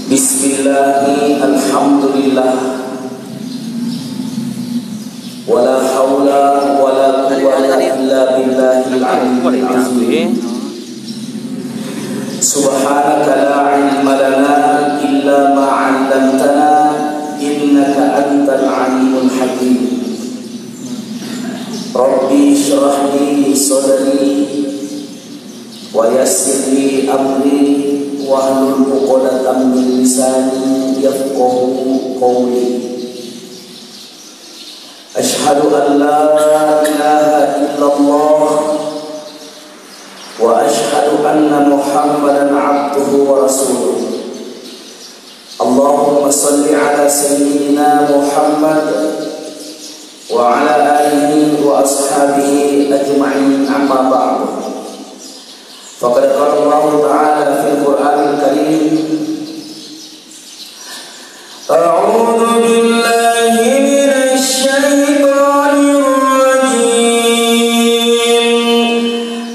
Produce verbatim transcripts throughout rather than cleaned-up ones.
Bismillahi, alhamdulillah. Wala haula wala quwwata illa billahil aliyyil azim. Subhanaka la ilma lana illa ma 'allamtana innaka antal alimul hakim. Rabbi shrah li sadri wa yassir li amri wahlul 'uqdatam min lisani yafqahu qawli. Asyhadu an la ilaha illallah wa asyhadu anna Muhammadan abduhu wa rasuluh. Allahumma salli ala sayyidina Muhammad wa ala alihi wa ashabihi ajma'in, amma ba'du. Faqad qala Allahu ta'ala fil Qur'anil Karim, a'udzu billahi minasy syaithanir rajim.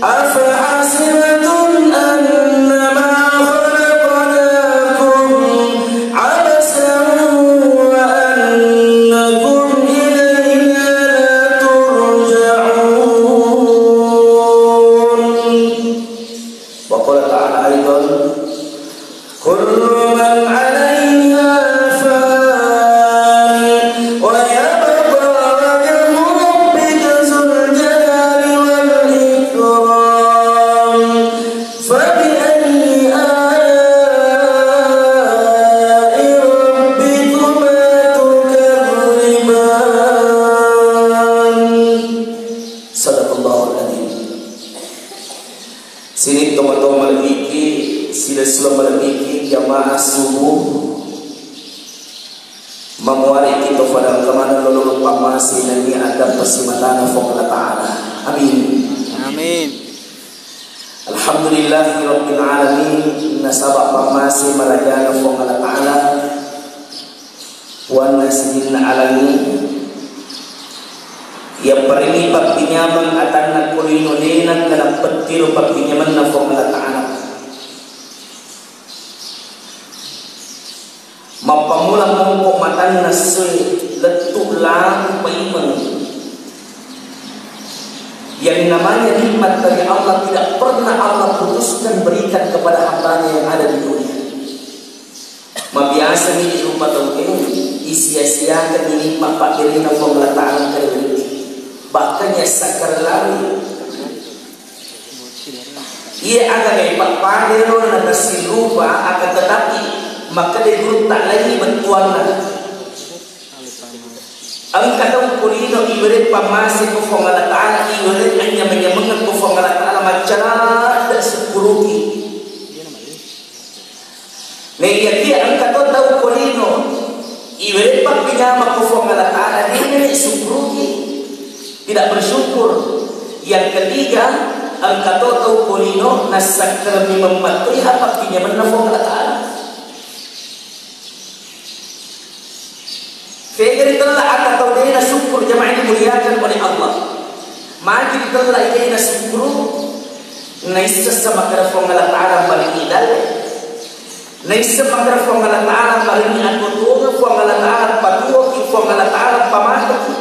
Afahasibtum annama khalaqnakum abasan wa annakum ilaina la turja'un. Wa qala ta'ala aidan, kullu man 'alaiha fan, wa yabqa wajhu rabbika dzul jalali wal ikram. Fa bi ayyi ala'i rabbikuma tukadziban. Sadaqallahul adzim. Sining tomatoa malebbiki, silessureng malebbiki, jamaah subuh, mamuariki to fadang kamaneng lolong pammase nennia addampeng simatana Puang Allah Ta'ala. Amin. Amin. Alhamdulillahi rabbil alamin, nasaba pammase marajana Puang Allah Ta'ala. Puanna sininna alangnge, iya parengngi pappinyameng atanna ko lino, de nakkeda pettiro pappinyamenna Puang Allah Ta'ala. Mappammula mongko matanna essoe, lettu lamu paimeng. Yang namanya nikmat dari Allah tidak pernah Allah putuskan berikan kepada hambanya yang ada di dunia. Mabiasani rupa tauwe isia-siakan nikmat pabberena Puang Allah Ta'ala engka ri wedding. Bahkan ya sakkarlawi. Iya aga ga ipappadero na tasirupa, akan tetapi makkeda gurutta laingi bettuanna. Engka tau ko lino iwereng pammase ko Puang Allah Ta'ala, iwereng anyameng-nyamengeng ko Puang Allah Ta'ala, macca ladde sukkuruki. Naiyakiya engka to tau ko lino iwereng pappinyameng ko Puang Allah Ta'ala, de nani sukkuruki, tidak bersyukur. Yang ketiga, engka to tau ko lino nassakkareng memeng mattoi ha pappinyamenna Puang Allah Ta'ala. Fega ritella ata tau de nasukkuru, jamaah yang dimuliakan oleh Allah. Magi ritella de nasukkuru, naisseng makkeda Puang Allah Ta'ala marengngi dalle. Naisseng makkeda Puang Allah Ta'ala marengngi atuo-tuongeng, Puang Allah Ta'ala patuoki, Puang Allah Ta'ala pamateki.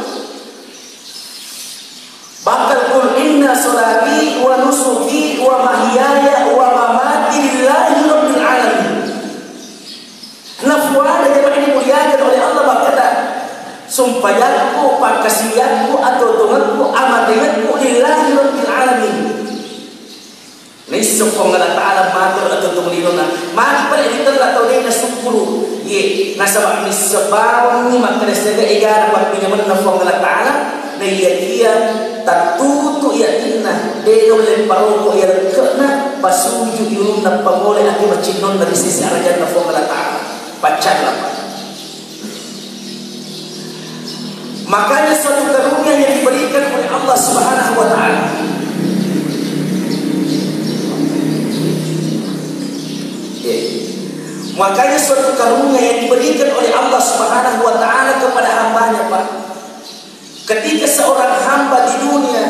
Bakal, "Qul inna salati wa nusuki wa mahyaya wa mamati lillahi rabbil alamin." Nafuada jamaah yang dimuliakan oleh Allah, makkeda, "Sumpajakku, pakkasiwiakku, atuo-tuongekku, amatengekku lillahi rabbil alamin." Naisseng Puang Allah Ta'ala matur atuo-tuongeng linona, magi pale ritella tau de nasukkuru. Ye, nasaba misseng bawangngi makkeda siaga egana pappinyamenna Puang Allah Ta'ala. Naiyakiya tattutu yakinna, de naulle paroko iya lekke'na, pasuju i ulunna pamole ati macinnonna ri sese arajanna Puang Allah Ta'ala. Paccallapa. Makanya suatu karunia yang diberikan oleh Allah Subhanahu wa Ta'ala. Ya. Makanya suatu karunia yang diberikan oleh Allah Subhanahu wa Ta'ala kepada hambanya, Pak. Ketika seorang hamba di dunia,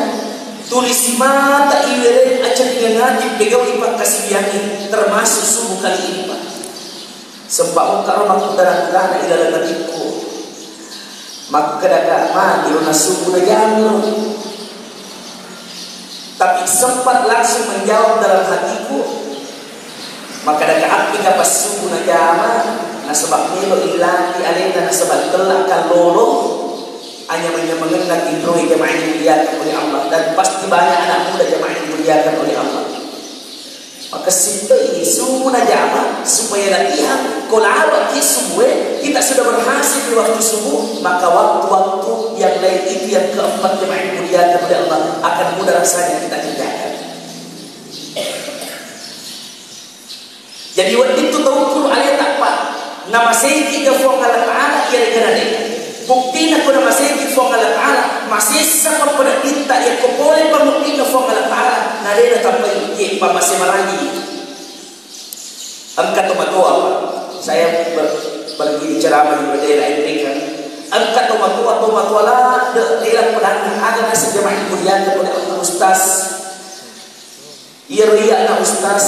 tuli simata iwereng acalingang ati pegaui pakkasiwiangnge, termasuk subuh kali ini, Pak. Sempa engka ro makkutana-kutana ilaleng atikku. Makkedaka, "Magi ro nasubu najamiro?" Tapi sempat langsung menjawab dalam hatiku, "Makkedaka appika passubu najama, nasaba melo illati alena nasaba tella kallolo, anyameng-nyamengenna tinroe jamaah yang dimuliakan oleh Allah, dan pasti banyak anak muda jamaah yang dimuliakan oleh Allah." Makessing toi subu najama supaya latihan, ko lawaki subue, kita sudah berhasil di waktu subuh, maka waktu-waktu yang lain itu yang keempat jamaah yang dimuliakan oleh Allah akan mudah rasanya kita kerjakan. Jadi wedding tu tau kulu aleta, Pak, namaseki ga Puang Allah Ta'ala, iya regana de. Buktina ko namaseki Puang Allah Ta'ala, masessa pappada kita, iya ko pole pamuddinna Puang Allah Ta'ala, na de natambai, ye pamase maragi. Engka tomatoa, Pak. Saya ber-, pergi ceramah di daerah Amerika. Engka tomatoa, tomatoa ladde, tela pedanna, aga naseng jamaah dimuliakan oleh Allah, Ustaz. Iyaro iyana Ustaz,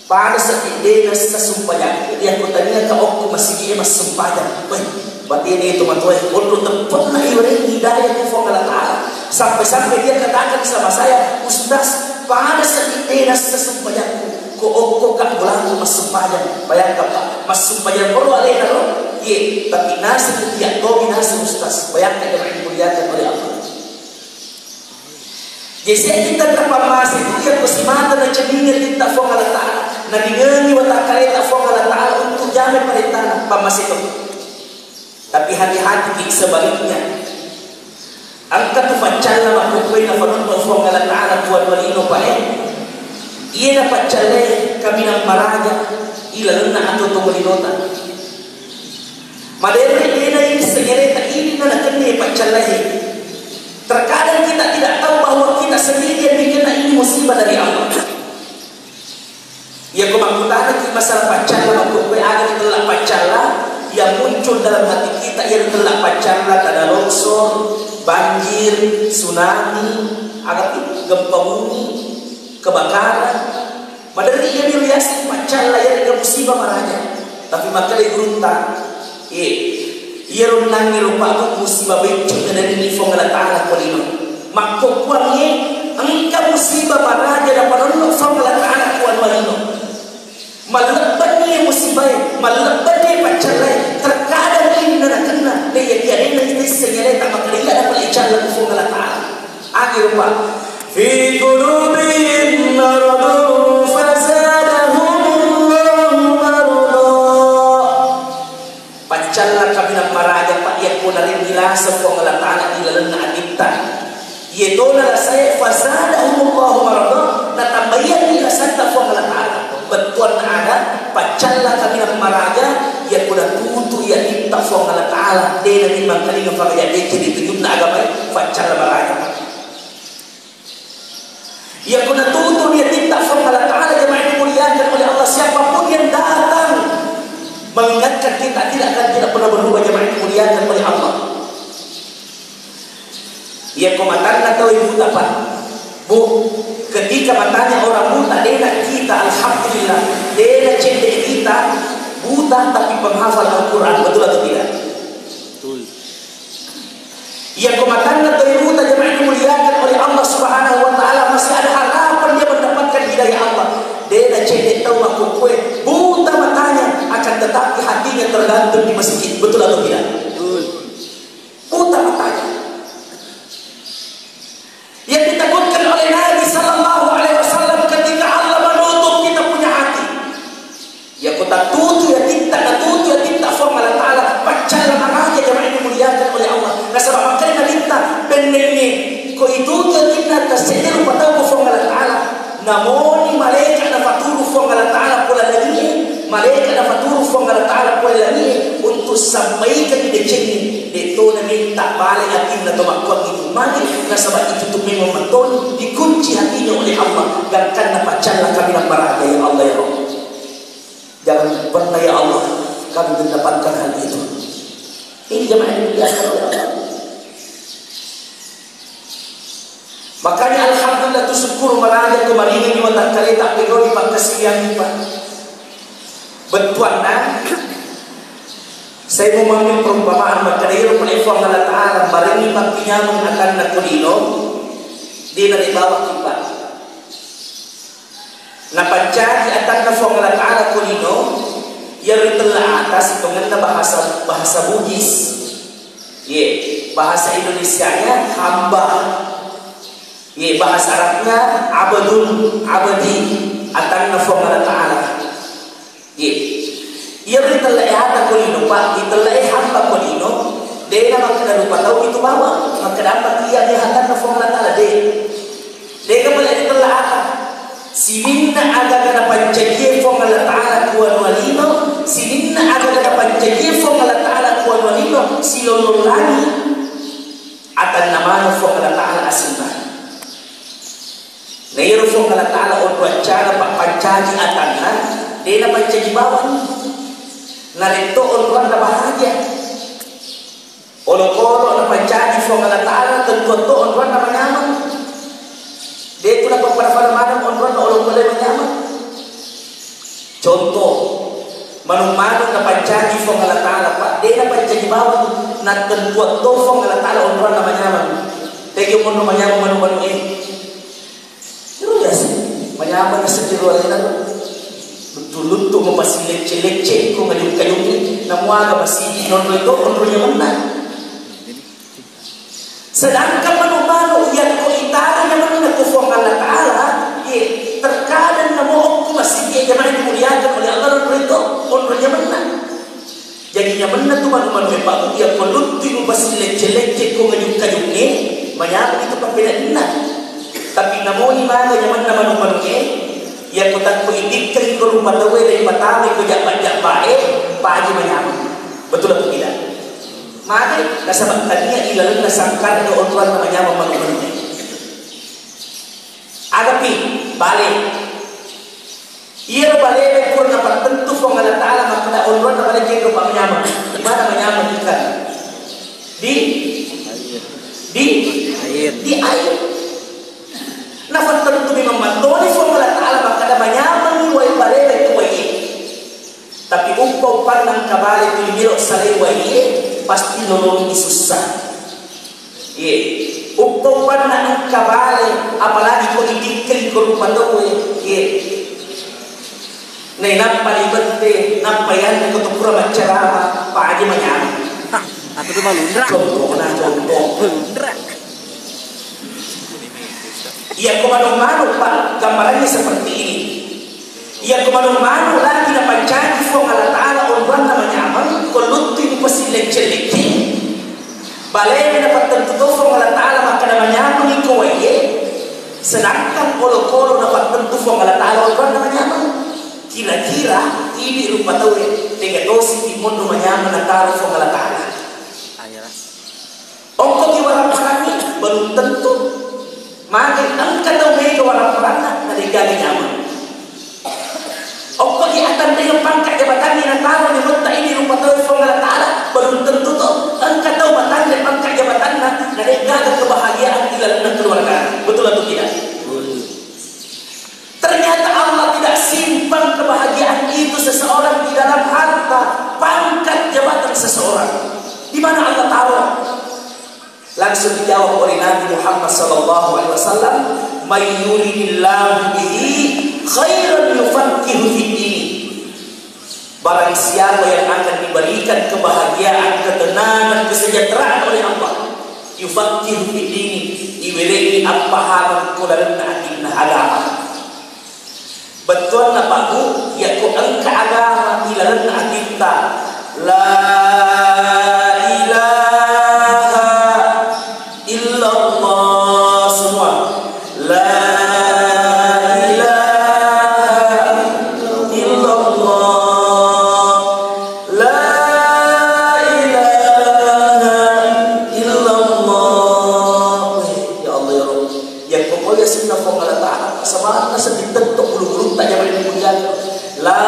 pada seddi de nassa sumpajang, iya ko tania ka okko masigi e massempajang. Weh, batena itu matoe, onro teppe'na iwerengi hidayah ku Puang Allah Ta'ala. Sampai-sampai dia katakan sama saya, "Ustaz, pada seddi de nassa sumpajangku, ko okko ka bolaku massempajang." Bayangkan, Pak, massumpajang perlu alena ro? Iye, tapi naseng dia tobi naseng Ustaz. Bayangkan yang dimuliakan oleh Allah. Jadi, seddi tenna pammase tu iya ko simata nacenningi titta Puang Allah Ta'ala, naringengi watakkaleta Puang Allah Ta'ala untuk jamai parentana, pammase tu. Tapi hati-hati ki sebaliknya. Engka tu paccalla makkokkoe nafanonno Puang Allah Ta'ala tuan malino pae. Iya napaccallae kaminang maraja ilalenna atau to malinota. Maderri dena ini sengereta ini na nakenni paccallae. Terkadang kita tidak tahu bahwa kita sendiri yang dikena ini musibah dari Allah. Iya ko makkutanaki masalah paccalla, makkukue aga ri tella paccalla yang muncul dalam hati kita, iya ri tella paccalla, tanah longsor, banjir, tsunami, aga pi, gempa bumi, kebakaran. Maderri iya mi riaseng paccalla, iya ri musibah maraja. Tapi makkeda gurutta, Iya, iyaro onnangnge rupaku musibah beccu nadenni Puang Allah Ta'ala ko lino. Makkokkuangnge, engka musibah maraja napanonno Puang Allah Ta'ala ko anu lino. Mallebbanni musibae, mallebbanni paccallae, terkadang inna nakenna, naiyakiya dena tisseng aleta makkeda iya napallicalla ko Puang Allah Ta'ala. Agi rupa. Fi qulubihim maradun fazadahumullahu marada. Paccalla kaminang maraja, Pak, yakko narenni lasa Puang Allah Ta'ala ilalenna atitta. Iye tona lasae fazadahumullahu marada, natambaianni lasatta Puang Allah Ta'ala. Bettuanna aga, paccalla kaminang maraja, yakko natutu i atitta Puang Allah Ta'ala, dena memang kalinga fakaja deceng ri tujunna agamae, paccalla maraja, Pak. Iya ko natutu ri atitta Puang Allah Ta'ala, jamaah yang dimuliakan oleh Allah, siapapun yang datang mengingatkan kita, tidak akan, tidak pernah berubah, jamaah yang dimuliakan oleh Allah. Iya ko matanna tau buta, Pak. Bu, ketika matanya orang buta, dena kita, alhamdulillah, dena cedde kita, buta tapi penghafal Al-Quran, betul atau tidak? Betul. Iya ko matanna tau buta, jamaah yang dimuliakan oleh Allah Subhanahu wa Ta'ala, masih ada harapan dia mendapatkan hidayah Allah. Dena cedde tau makkukue, buta matanya, akan tetapi hatinya tergantung di masjid. Betul atau tidak? Betul. Buta matanya. Yang ditakutkan oleh Nabi Sallallahu Alaihi Wasallam ketika Allah menutup kita punya hati. Iya ko tattutu i atitta, natutu i atitta Puang Allah Ta'ala, paccalla maraja, jamaah yang dimuliakan oleh Allah. Nasaba makkeda Nabitta, Namoni malaika nafaturu Fuang Allah Ta'ala pole langie, malaika nafaturu Fuang Allah Ta'ala pole langie untuk sampaikan decengi, de to nametta bale atinna to makkuang itu. Magi? Nasaba itu tu memang matoni dikunci hatinya oleh Allah, gangkanna paccalla kaminang baraja, ya Allah ya Rabb. Jangan pernah ya Allah kami mendapatkan hal itu. Ini jamaah yang dimuliakan oleh Allah. Makanya alhamdulillah tu syukur maraja ko maringi ni watakkaleta pegau di pakkasiwiang, Pak. Bettuanna, saya mau mengambil perumpamaan, maka dari Fuang Allah Ta'ala maringi pappinyameng atanna ko lino, de naribawa kipa. Napancaji atanna Fuang Allah Ta'ala ko lino, iyaro ritella ata sitongenna bahasa, bahasa Bugis. Ye, bahasa Indonesianya hamba. Ye, bahasa Arabnya abdun, abdi, atanna Fuang Allah Ta'ala. Ye. Iyaro ritella ata ko lino, Pak, ritella hamba ko lino, de namakkeda rupa tau itu bawang, makkeda apa iya de atanna Fuang Allah Ta'ala, de. Dega pale ritella ata. Sininna agaga napancajie Fuang Allah Ta'ala ko wanua lino, sininna agaga napancajie Fuang Allah Ta'ala ko wanua lino, silolong langit, atanna maneng Fuang Allah Ta'ala asenna. Na iyaro Fuang Allah Ta'ala onroaccana pappancaji atanna, de napancaji bawang. Naretto onroanna bahagia. Olokolo napancaji Fuang Allah Ta'ala, tentuatto onroanna manyameng. Detu napappada-pada maneng onroanna olokoloe manyameng. Contoh, manung-manung napancaji Fuang Allah Ta'ala, Pak, de napancaji bawang, nattentuatto Fuang Allah Ta'ala onroanna manyameng. Tegi monro manyameng manung-manung e. Ero biasa, manyameng seddi ro alena ro. Luttu-luttu mapasilecce-lecce ko ngajung-kajungi, namuaga masigi nonroi to onro nyamenna. Sedangkan manu-manu yakko itaro nyamenna ko Fuang Allah Ta'ala, ye, terkadang namo okko masigi jamaah dimuliakan oleh Allah, nonroi to onro nyamenna. Jadi nyamenna tu manu-manu e, Pak, Bu, yakko luttui mupasilecce-lecce ko ngajung-kajungnge, manyameng itu pappedanna. Tapi namoni maga nyamenna manu-manu e, yakko takko itikkengi ko rupa tauwe, ripatamai ko jabba-jabba e, paji manyameng. Betul atau tidak? Magai, nasaba tania ilalenna sangkarna onroanna manyameng manu-manu e. Agapi, bale. Iyaro balewe pura napattentu Fuang Allah Ta'ala makkeda onroanna bale kengka pa manyameng. Di mana manyameng ikan? Di? Di? Air. Di air. Napattentu memang mattoni Fuang Allah Ta'ala makkeda manyameng wai balewe ko wai e. Tapi uppa-uppanna engka bale tuli melo salai wai e, pasti lolongi sussa. Ye. Uppa-uppanna engka bale, apalagi ko itikkengi ko rupa tauwe. Ye. Nainappa libette, nappa yanre ko to pura maccarama, paja manyameng. Hah, atau tu malunra? Contohna, contoh. Malunra. Iya ko manuk-manuk, Pak, gambarannya seperti ini. Iya ko manuk-manuk lagi napancaji Fuang Allah Ta'ala onroanna manyameng, ko luttui mupasilecce-lecce. Balena napattentu to Fuang Allah Ta'ala makkeda manyameng iko wai e, sedangkan olokolo napattentu Fuang Allah Ta'ala onroanna manyameng. Kira-kira idi rupa tauwe, tega tosi monro manyameng nataro Fuang Allah Ta'ala. Okkoki warapparangnge, belum tentu. Magi engka tau mega warapparanna, nadegaga nyameng. Okkoki atanrengeng pangka jabatanna nataro ri metta idi rupa tau Fuang Allah Ta'ala, belum tentu to. Engka tau matanre pangka jabatanna, nadegaga kebahagiaan di dalam keluarga. Betul atau tidak? Ternyata Allah tidak simpan kebahagiaan itu seseorang di dalam harta, pangkat, jabatan seseorang. Di mana Allah taruh? Langsung dijawab oleh Nabi Muhammad sallallahu alaihi wasallam, "May yuridillahu bihi khairan yufaqihu fid din." Barang siapa yang akan diberikan kebahagiaan, ketenangan, kesejahteraan oleh Allah, yufaqihu fid din, iwerengi appahameng ko lalenna atinna agama. Bettuanna, Pak, Bu, yakko engka agama ilalenna atitta, la ilaha illallah, semua, la ilaha Senna Puang Allah Ta'ala, sabanna sedding tetto bulu-bulutta, jamaah yang dimuliakan. La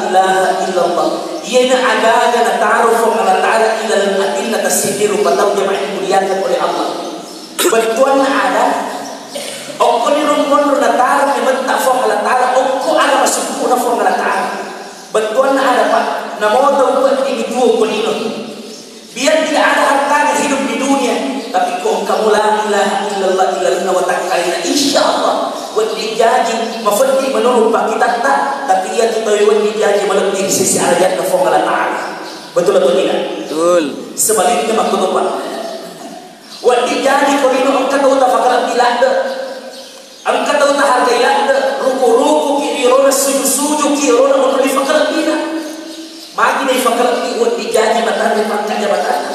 ilaha illallah. Iyana agaga nataro Puang Allah Ta'ala ilalenna atinna tassiddi rupa tau, jamaah yang dimuliakan oleh Allah. Bettuanna ada, okko ni rumonro nataro metta Puang Allah Ta'ala, okko aga masukku'na Puang Allah Ta'ala. Bettuanna ada, Pak, namo tau wedding tuo ko lino. Biar tidak ada hartanya hidup di dunia, tapi ko engka mu la ilaha illallah ilalenna watakkalena, insya Allah wedding jaji mafeddi menurut pakkitatta, tapi iya tu tau wedding jaji malebbi ri sisi arajanna Puang Allah Ta'ala. Betul atau tidak? Betul. Sebaliknya makkuto, Pak. Wedding jaji ko lino engka tau tafakalebbi ladde. Engka tau tahargai ladde, ruku-rukuki ri olona, sujud-sujudki ri olona, monro ifakalebbina. Magi naifakalebbi, wedding jaji matanre pangka jabatanna.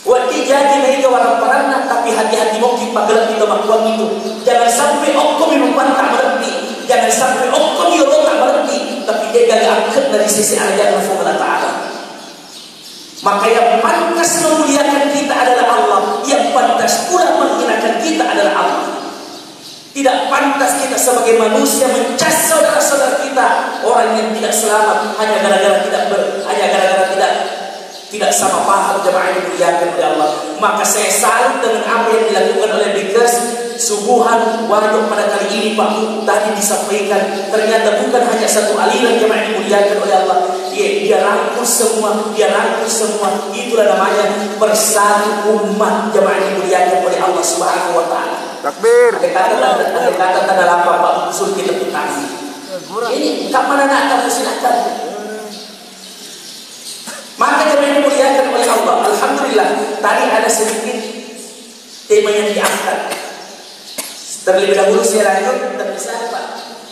Wedding jaji maega waramparanna, tapi hati-hati mokki pakalebbi to makkuang itu. Jangan sampai okkomi rupatta malebbi, jangan sampai okkomi olota malebbi, tapi degaga akkenna ri sese arajanna Puang Allah Ta'ala. Maka yang pantas memuliakan kita adalah Allah, yang pantas pula menghinakan kita adalah Allah. Tidak pantas kita sebagai manusia mencas saudara-saudara kita, orang yang tidak selamat hanya gara-gara tidak ber, hanya gara-gara tidak tidak sama paham, jamaah yang dimuliakan oleh Allah. Maka saya salut dengan apa yang dilakukan oleh Bikers. Suguhan wajib pada kali ini, Pak Bu, tadi disampaikan, ternyata bukan hanya satu aliran, jamaah yang dimuliakan oleh Allah. Dia, dia rangkul semua, dia rangkul semua. Itulah namanya bersatu umat, jamaah yang dimuliakan oleh Allah Subhanahu wa Ta'ala. Takbir. Ada kata, ada kata tanda lapang, Pak Bu, suruh kita putang. Ini, kapan anak kamu silakan. Maka, jemaah yang dimuliakan oleh Allah, alhamdulillah, tadi ada sedikit tema yang diangkat. Terlebih dahulu saya lanjut, tapi saya, Pak,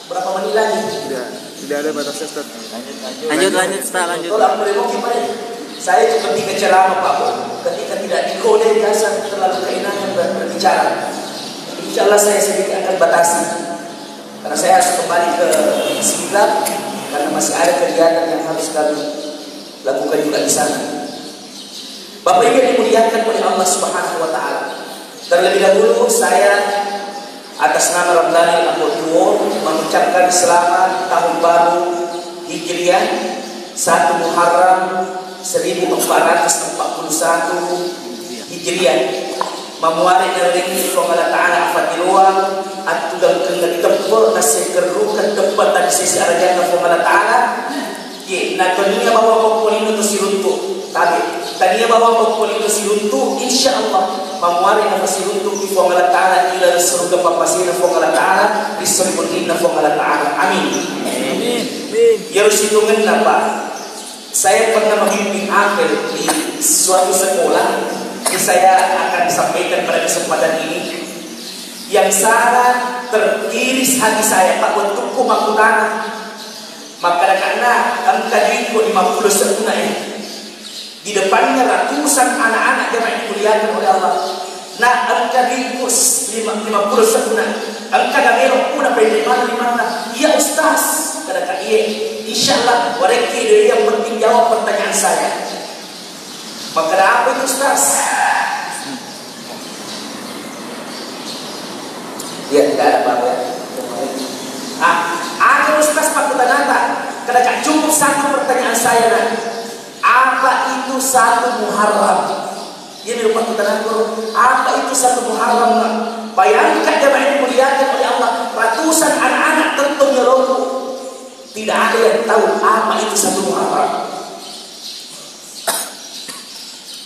berapa menit lagi? Tidak, tidak ada batasnya, Ustaz. Lanjut, lanjut, Ustaz, lanjut. Tolong, boleh mungkin, Pak, ya? Saya itu ketika ceramah, Pak, ketika tidak dikode, biasa terlalu keenakan ber-, berbicara. Insya Allah saya sedikit akan batasi. Karena saya harus kembali ke Sidrap, karena masih ada kegiatan yang harus kami lakukan juga di sana. Bapak Ibu yang dimuliakan oleh Allah Subhanahu wa Ta'ala, terlebih dahulu saya atas nama Ramdhani Ambo Tuo mengucapkan selamat Tahun Baru Hijriah, satu Muharram seribu empat ratus empat puluh satu Hijriah. Mamuare narengngi Puang Allah Ta'ala afatiroa, attugangkengngi teppe nasekkerrukeng teppe tadi sesi arajanna Puang Allah Ta'ala. Ye, na tania bawang okko lino to siruntu, tabe, tania bawang okko lino siruntu, insya Allah mamuare nafasiruntuki Puang Allah Ta'ala ila surga pappasena Puang Allah Ta'ala, ri soriwenninna Puang Allah Ta'ala. Amin. Amin. Iyaro sitongenna, Pak. Saya pernah memimpin apel di suatu sekolah, ini saya akan sampaikan pada kesempatan ini. Yang sangat teriris hati saya, Pak, wettukku makkutana. Makkadakana, engka duitku lima puluh sebbuna, eh. Di depannya ratusan anak-anak jamaah yang dimuliakan oleh Allah. Nah, engka duitku s-, lima, lima puluh sebbuna. Engka gamelo puna pede mana limanna. Iya, Ustaz, kada ka iye. Insya Allah, warekki doi, yang penting jawab pertanyaan saya. Makkada apa itu, Ustaz? Iya, tidak ada apa-apa. Ah, ada, Ustaz, pakkutanata. Kada ka cukup satu pertanyaan saya, nak. Apa itu satu Muharram? Ini rupa kita nangguru. Apa itu satu Muharram, nak? Bayangkan, jamaah yang dimuliakan oleh Allah, ratusan anak-anak tentu nyeroku. Tidak ada yang tahu apa itu satu Muharram.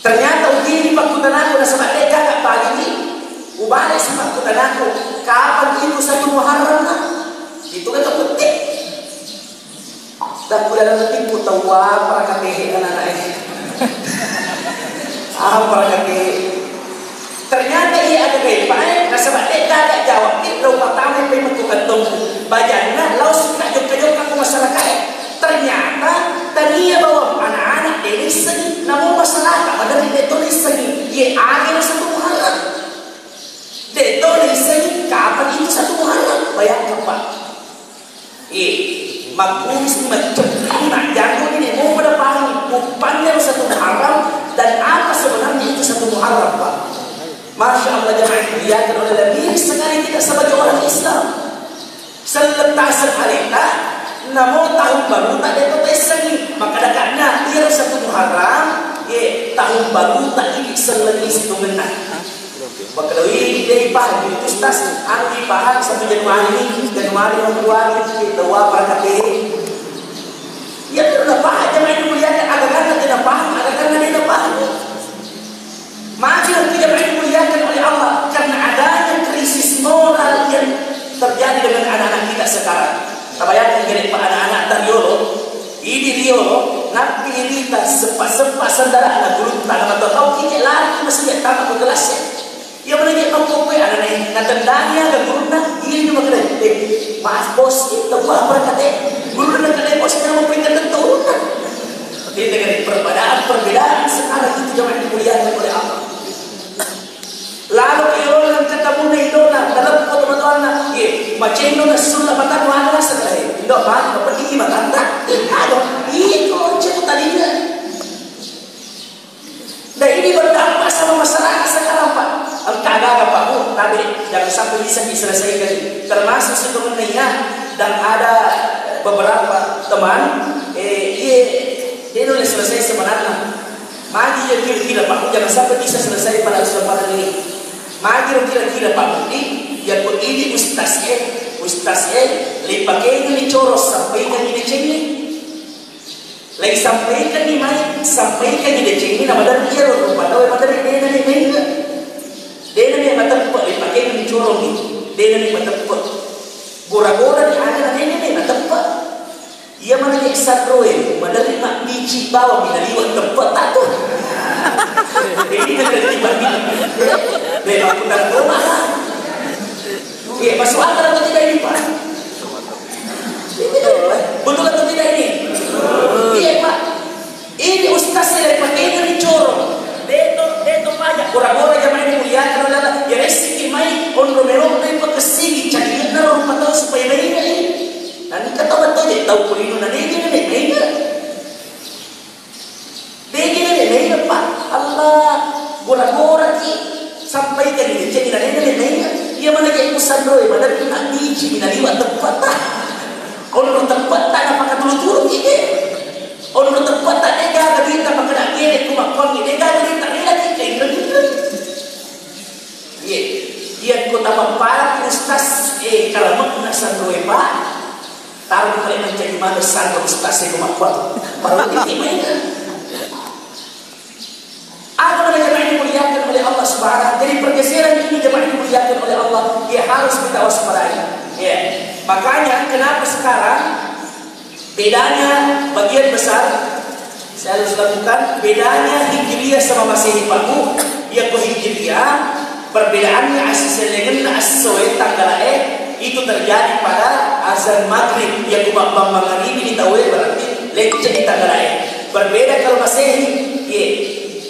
Ternyata ujini pakkutanaku nasaba de' gaga bali ni. Ubale si pakkutanaku, kapan itu satu Muharram, nak? Itu kan putih. Dakku dalam hatiku, tau apa raka tehe anak-anak ini? Apa raka tehe? Ternyata iya ada bembae, nasaba de' gaga jawab, ki lau pertama pe metu kantongku. Bajanna lau suka jokka-jokka ku masyarakat. Ternyata tania bawang anak-anak de' nissengi, namun masyarakat maderi de' to nissengi. Ye, agi satu Muharram. De' to nissengi kapan itu satu Muharram. Bayangkan, Pak. Eh, makkumis macam nak jago ini mau pada paham uppannya satu Muharram dan apa sebenarnya itu satu Muharram, Pak. Masya Allah, jamaah yang dimuliakan oleh Allah, mirip sekali kita sebagai orang Islam. Selleng taseng aleta, namo tahun baru tak ada kota isengi. Maka dakatnya, iya satu Muharram, ye, tahun baru tak ini sellengi situngenna. Bakalawi dei pahang itu stas, anu dipahang satu Januari ini, Januari, Februari, kita wapar kate. Ya, udah paham, jamaah yang dimuliakan, agak-agak dia paham, agak-agak dia paham. Maka itu jamaah yang dimuliakan oleh Allah, karena adanya krisis moral yang terjadi dengan anak-anak kita sekarang. Tabayangkan gini, Pak, anak-anak tariolo, ini riolo, nappi ini tak sempat-sempat sendara anak guru tanah atau kau kiki lari masih ya tamat ke kelas ya. Iya mana dia kau kau anak naik, natendangi ya guruna, ini cuma kena, eh, maaf bos, itu gua apa kata, guru nak kena bos, jangan mau peringatan turun. Jadi dengan perbedaan-perbedaan sekarang itu jamaah yang dimuliakan oleh Allah. Lalu ke orang ketemu nih itu nak dalam foto foto anak, ye, macam itu nak sunnah mata mana rasa kaya, indo mah apa ini mata tak, aduh, itu cuma tadi. Nah, ini berdampak sama masyarakat sekarang, Pak. Engka aga-aga, Pak, Bu, tapi jangan sampai bisa diselesaikan. Termasuk sebenarnya dan ada beberapa teman, eh, iya, dia nulis selesai sebenarnya. Magi ya kira-kira, Pak, Bu, jangan sampai bisa selesai pada kesempatan ini. Magi ya kira-kira, Pak, Bu, ini, ya, Bu, ini ustaz, eh, ustaz, eh, lipakainya ni coros sampai kan ini cengeng. Lagi sampaikan ni mai, sampaikan ni decengi na maderri iyaro rupa tau e maderri dena ni mengnge. Dena ni mateppe, ripake ni corong ni. Dena ni mateppe. Gora-gora ni aga na dena ni mateppe. Iya mana je sarro e, maderri mabbici bawang mi naliweng teppe tatu. Ini kan tiba-tiba. Memang putar rumah. Iya, masuk akal atau tidak ini, Pak? Betul atau tidak ini? Iya, Pak. Ini ustaz saya pakai ini corong. Deto, deto pajak. Ora-ora jamaah ini mulia kalau dalam ya resiki mai onro melo mai pakessingi cari na rupa tau supaya mai ini. Nanti kata betul je tau kulino na ini ini ini. Dege nene mega, Pak. Allah, gora-gora ki. Sampaikan ini, jadi nene nene mega. Iya mana kayak kusanroi, mana tu nak biji, mina liwa tempat tak. Onro tempat tak, apa katulu-tulu ki deh. Onro tempat tak, dega ada duit, apa kena kene, kuma kuangi, dega ada duit, tak rela ki, kayak gitu. Iya, iya, kota Pampang, ustaz, eh, kalau mau nak sanroi, Pak. Taruh kalian menjadi manusia, ustaz, saya kuma kuat. Baru ini, Pak. Apa namanya jamaah yang dimuliakan oleh Allah Subhanahu? Jadi pergeseran ini jamaah yang dimuliakan oleh Allah, dia harus kita waspadai. Ya. Makanya kenapa sekarang bedanya bagian besar saya harus lakukan bedanya Hijriah sama Masehi Pak Bu, ya ko Hijriah perbedaannya assi sellengenna essoe tanggala'e itu terjadi pada azan maghrib, ya ko mabbang mangaribi ni tauwe berarti lecce di tanggala'e. Berbeda kalau Masehi, ye.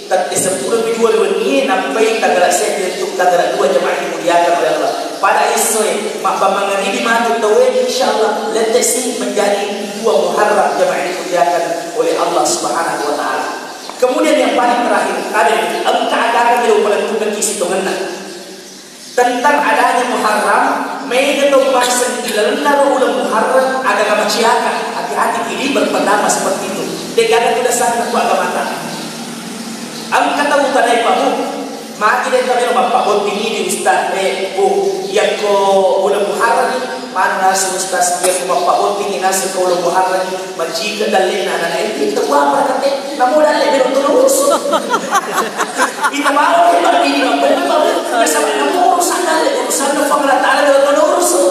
Tette seppulo pi dua wennie, nampai tanggal seddi untuk tanggal dua jamaah dimuliakan oleh Allah. Pada essoe, mabbang mangaribi matu tauwe, insyaallah, letesi menjadi dua Muharram jamaah dimuliakan oleh Allah Subhanahu wa Ta'ala. Kemudian yang paling terakhir, ada engka agama yang menentukan isi tongenna. Tentang adanya Muharram, mega to maseng ilalenna ro uleng Muharram, aga-aga maciaka. Hati-hati kidi berpendapat seperti itu. Degaga tu dasarna ku agamata. Engka tau tanai pamu, magi de kami lo mappabotting ini ustaz, eh, bu, yakko uleng Muharram, mana nasu ustaz, yakko mappabotting ini nasu ko uleng Muharram, Majika dalle'na anak-anak itu, itu apa kate? Namo dalle' melo to urusu. Kita mau kita ini apa? Nasaba namo urusan dalle', urusan Puang Allah Ta'ala melo to urusu.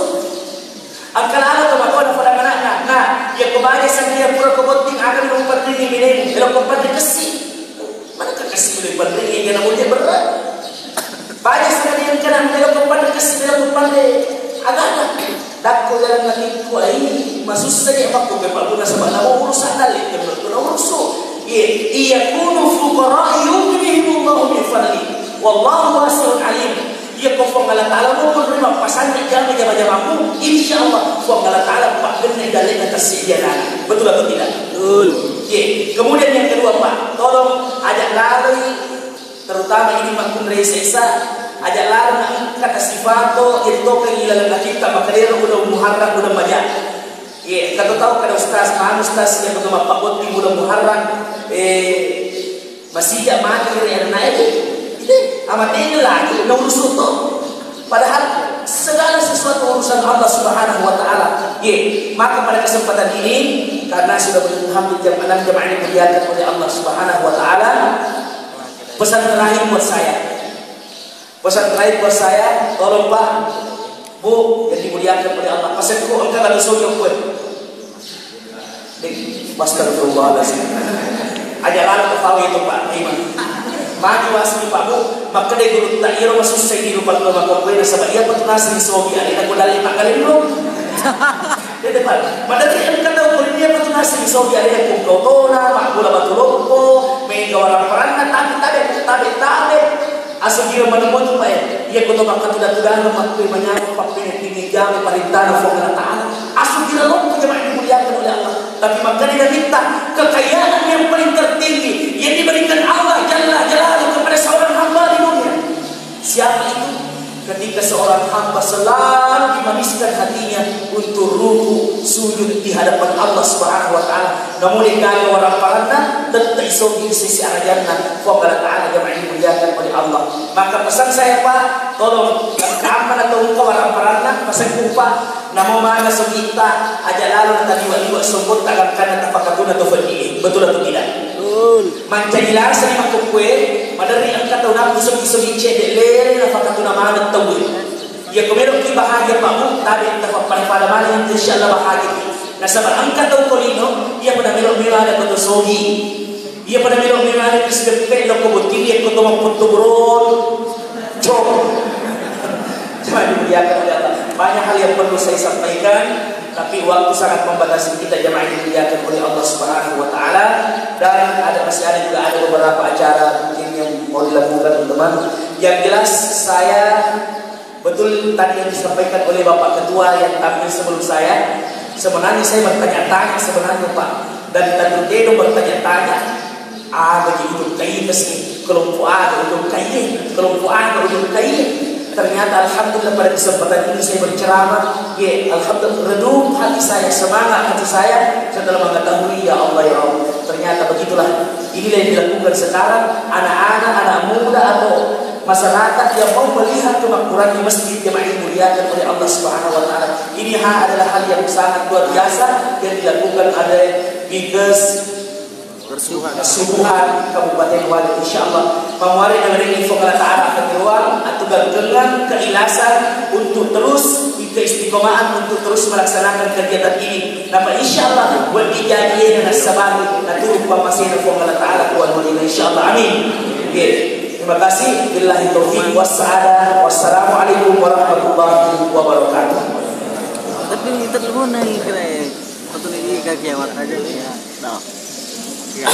Angkalala to makona pada anakna. Nah, ya kebaja saja pura ko botting akan melo paddingi binemu, melo ko padding kessi. Mana kekasih boleh paddingi, ya namunya berat. Baja sekalian kana melo ko padding kessi, melo ko padding agama. Dakko jalan lagi kuai, masussa je makko ke Pak Guna sebab namo urusan dalle', ke menurut Guna urusu. Ye, iyakunu fuqara yughnihimullahu min fadli. Wallahu wasi'un alim. Iya ko Puang Allah Ta'ala mau menerima pasannya jama jama-jamamu, insya Allah Puang Allah Ta'ala pak genne dalle' atas sedia. Betul atau tidak? Betul. Ye, kemudian yang kedua Pak, tolong ajak lalui terutama ini makkunrai sesa Aja' lalo na engka tasifato, iyato kan ilaleng atitta, makkedaro uleng Muharram uleng maja. Iye, engka to tau kada ustaz, manu ustaz, iya ko mappabotting uleng Muharram, eh, masija mati ri anakna itu. Itu, amatena lagi, na urusu to. Padahal segala sesuatu urusan Allah Subhanahu wa Ta'ala. Iye, maka pada kesempatan ini, karena sudah hampir jam enam, jamaah yang dimuliakan oleh Allah Subhanahu wa Ta'ala, pesan terakhir buat saya. Pesan terakhir buat saya, tolong Pak, Bu, yang dimuliakan oleh Allah. Pesanku, engka kalau sogok kue. Astagfirullahaladzim. Aja' lalo tafawi itu Pak, terima. Magi wasni Pak, Bu, makkeda gurutta, iyaro masussai di rupa lo makkokkoe nasaba iya patu naseng sogi alena ko dalle paggaleng lo. Dede Pak, maderri engka tau ko iya patu naseng sogi alena ko kautona, makkula batu loppo, mega warang paranna, tabe, tabe, tabe, tabe. Asukira maneng-maneng, Pak, ya. Iya ko to makkatuda-tudana, makkue manyameng, pappene-pene jama parentana Puang Allah Ta'ala. Asukira loppo jamaah yang dimuliakan oleh Allah. Tapi makkeda Nabitta, kekayaan yang paling tertinggi yang diberikan Allah Jalla Jalaluhu kepada seorang hamba di dunia. Siapa itu? Ketika seorang hamba selalu dimaniskan hatinya untuk ruku sujud di hadapan Allah Subhanahu wa Ta'ala. Namun, degaga warang paranna, tetap isogi di sisi arajanna Puang Allah Ta'ala, jamaah yang dimuliakan oleh Allah. Maka pesan saya, Pak, tolong, aman atau engka warang paranna, pesanku, Pak, namo mana sogitta, aja' lalo tadi waliwa sombong tagangkana tapakatuna to feddi. Betul atau tidak? Betul. Mancaji lasani makkukue, maderri engka tau nappu sogi-sogi cedde' lere napakatuna maneng tauwe. Iya ko melo'ki bahagia Pak, Bu, tabe' tafappale-pale maneng, insyaallah bahagia. Nasaba engka tau ko lino, iya pada melo-melo ada ko to sogi. Iya pada melo-melo ada ko sideppe lo ko botting, iya ko to mappotto burong. Cok. Jamaah dimuliakan oleh Allah. Banyak hal yang perlu saya sampaikan, tapi waktu sangat membatasi kita, jamaah yang dimuliakan oleh Allah Subhanahu wa Ta'ala. Dan ada, masih ada juga, ada beberapa acara mungkin yang mau dilakukan, teman-teman. Yang jelas, saya, betul tadi yang disampaikan oleh Bapak Ketua yang tampil sebelum saya, sebenarnya saya bertanya-tanya sebenarnya, Pak. Dan tentu tidak bertanya-tanya. Aga ji ujung kaie kasi, kelompok aga ujung kaie, kelompok aga ujung kaie. Ternyata alhamdulillah pada kesempatan ini saya berceramah, ya alhamdulillah redup hati saya, semangat hati saya setelah mengetahui, ya Allah, ya Allah. Ternyata begitulah, inilah yang dilakukan sekarang anak-anak, anak muda atau masyarakat yang mau melihat kemakmuran di masjid, jamaah yang dimuliakan oleh Allah Subhanahu wa Ta'ala. Ini ha-, adalah hal yang sangat luar biasa yang dilakukan oleh Bikes Subuhan, Kabupaten Wali, insyaallah. Mamuare nawerengngi Puang Allah Ta'ala keteruang, atugangkengeng, keikhlasan untuk terus, keistiqomahan untuk terus melaksanakan kegiatan ini. Napa insyaallah, wedding jaji ena nassabari, naturung pammasena Puang Allah Ta'ala, Puang Mulia, insyaallah. Amin. Oke. Terima kasih. Billahi taufiq wassa'adah. Wassalamualaikum warahmatullahi wabarakatuh. Tapi terlalu naik kira ya. Satu lagi kaki awak aja ya. Nah. Ya.